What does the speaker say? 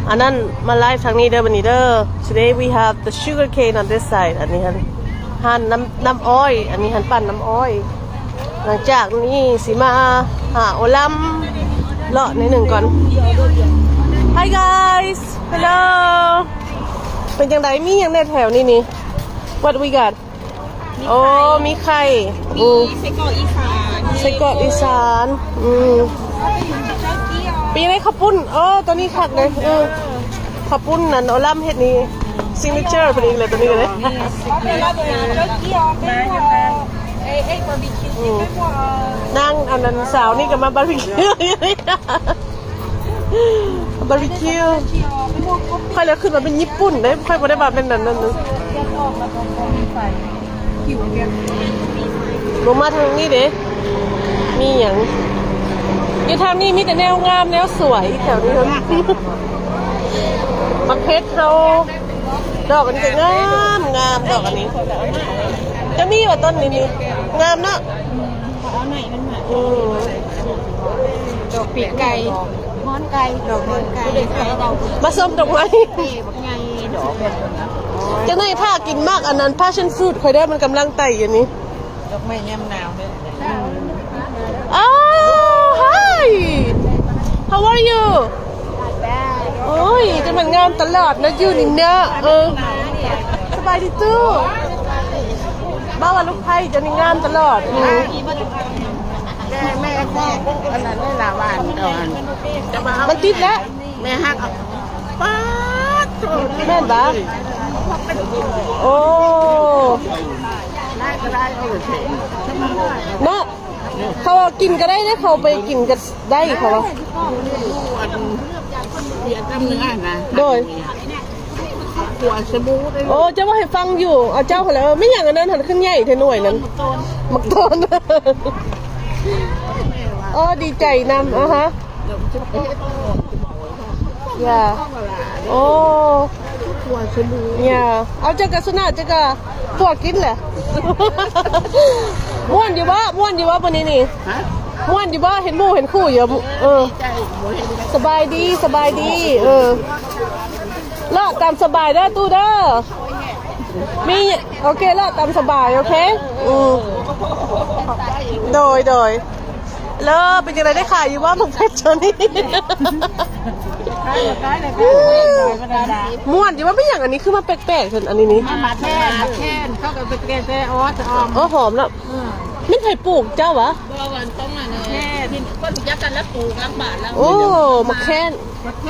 ອັນນັ້ນມາໄລຟ໌ທາງນີ້ເດີ ບັດນີ້ເດີ. Today we have the sugar cane on this side. ອັນນີ້ຫັ້ນຮ້ານນ້ຳ ນ້ຳອ້ອຍ ອັນນີ້ຫັ້ນປັ່ນນ້ຳອ້ອຍ. ຫຼັງຈາກນີ້ຊິມາຫາໂອລຳເລາະໜ້ອຍໜຶ່ງກ່ອນ. Hi guys, hello. ເປັນຈັ່ງໃດ ມີຫຍັງແດ່ແຖວນີ້ນີ້? What we got? ໂອ້ ມີໄຂ່ ມີ ອືມ ໄສ້ກອກອີສານ ໄສ້ກອກອີສານ ອືມ ເປັນຈັ່ງໃດເຂົ້າປຸ້ນ? ໂອ້ ໂຕນີ້ຄັກເດ້ ເອີ ເຂົ້າປຸ້ນນັ້ນ ໂອລຳເຮັດນີ້ signature ເພິ່ນອີກແລ້ວ ໂຕນີ້ກໍໄດ້ ອືມ ນາງອັນນັ້ນ ສາວນີ້ກໍມາບາບີຄິວ ບາບີຄິວ ຂ້ອຍລະຄິດວ່າເປັນຍີ່ປຸ່ນເດ້ ຂ້ອຍບໍ່ໄດ້ວ່າເປັນນັ້ນນັ້ນ ລົງມາທາງນີ້ເດ້ ມີຫຍັງ? ຢູ່ທາງນີ້ມີແຕ່ແນວງາມແນວສວຍ ແຖວນີ້ ໝາກເພັດເຮົາ ດອກອັນນີ້ກໍງາມ ງາມ ດອກອັນນີ້ ຈະມີວ່າຕົ້ນນີ້ນີ້ ງາມເນາະ. ເອົາໜ້ອຍມັນມາ ອືມ ດອກປີກໄກ່ ຮ້ອນໄກ່ ດອກຮ້ອນໄກ່ ມາຊົມດອກໄມ້ ເອີ ບັກໃຫຍ່ດອກ ຈັກໜ້ອຍຖ້າກິນໝາກອັນນັ້ນ passion fruit ຂ້ອຍເດີ ມັນກຳລັງໄຕ່ຢູ່ນີ້ ດອກໄມ້ຍາມໜາວເດີ. Oh, hi. How are you? ໂອ້ຍ ຈັ່ງມັນງາມຕະຫຼອດເນາະ ຢູ່ນີ້ເນາະ ເອີ ສະບາຍດີຕູ້ ເວົ້າວ່າລູກໄຜ່ເຈົ້ານີ້ງາມຕະຫຼອດ ອືມ ແມ່ຂອງອັນນັ້ນລະຫວ່ານດອນ ມັນຕິດແລ້ວ ແມ່ຮັກ ປາດໂທ້ ແມ່ນບໍ່? ໂອ້ ເນາະ ເຂົາວ່າກິນກໍໄດ້ເດ້ ເຂົາໄປກິນກໍໄດ້ ເຂົາວ່າ ໂດຍ ໂອ້ ເຈົ້າເວົ້າໃຫ້ຟັງຢູ່ ເອົາເຈົ້າຫັ້ນແຫຼະ ເອີ ແມ່ນຫຍັງອັນນັ້ນຫັ້ນ ຄືໃຫຍ່ແທ້ໜ່ວຍນັ້ນ ໝາກໂຕນ ໂອ້ ດີໃຈນຳ ອາຮະ ຢ່າ ໂອ້ ຢ່າ ເອົາ ເຈົ້າກະສຸນາ ເຈົ້າກະພວກກິນແຫຼະ ມ່ວນຢູ່ບໍ່? ມ່ວນຢູ່ບໍ່ມື້ນີ້ນີ້? ມ່ວນຢູ່ບໍ່? ເຫັນໝູ່ເຫັນຄູ່ຢູ່ ເອີ ສະບາຍດີ ສະບາຍດີ ເອີ ເລາະຕາມສະບາຍເດີຕູ້ເດີ ມີ ໂອເຄ ເລາະຕາມສະບາຍ ໂອເຄ ອືມ ໂດຍ ໂດຍ ແລ້ວເປັນຈັ່ງໃດ ໄດ້ຂາຍຢູ່ບໍ່ ໝາກເພັດໂຕນີ້? ມ່ວນຢູ່ບໍ່? ມີຫຍັງອັນນີ້ຄືມາແປກໆ ອັນນີ້ນີ້ ໝາກແຄນ ໝາກແຄນ ເຂົາກໍໄປແກະແຕ່ອອດອອມ ໂອ້ ຫອມເນາະ ອືມ ແມ່ນໃຜປູກ ເຈົ້າຫວາ? ບໍ່ ອັນຕ້ອງອັນນີ້ ແຄນ ເພິ່ນຮູ້ຈັກກັນແລ້ວ ປູກຫຼັງບ້ານລາວ ໂອ້ ໝາກແຄນ ໝາກແຄນ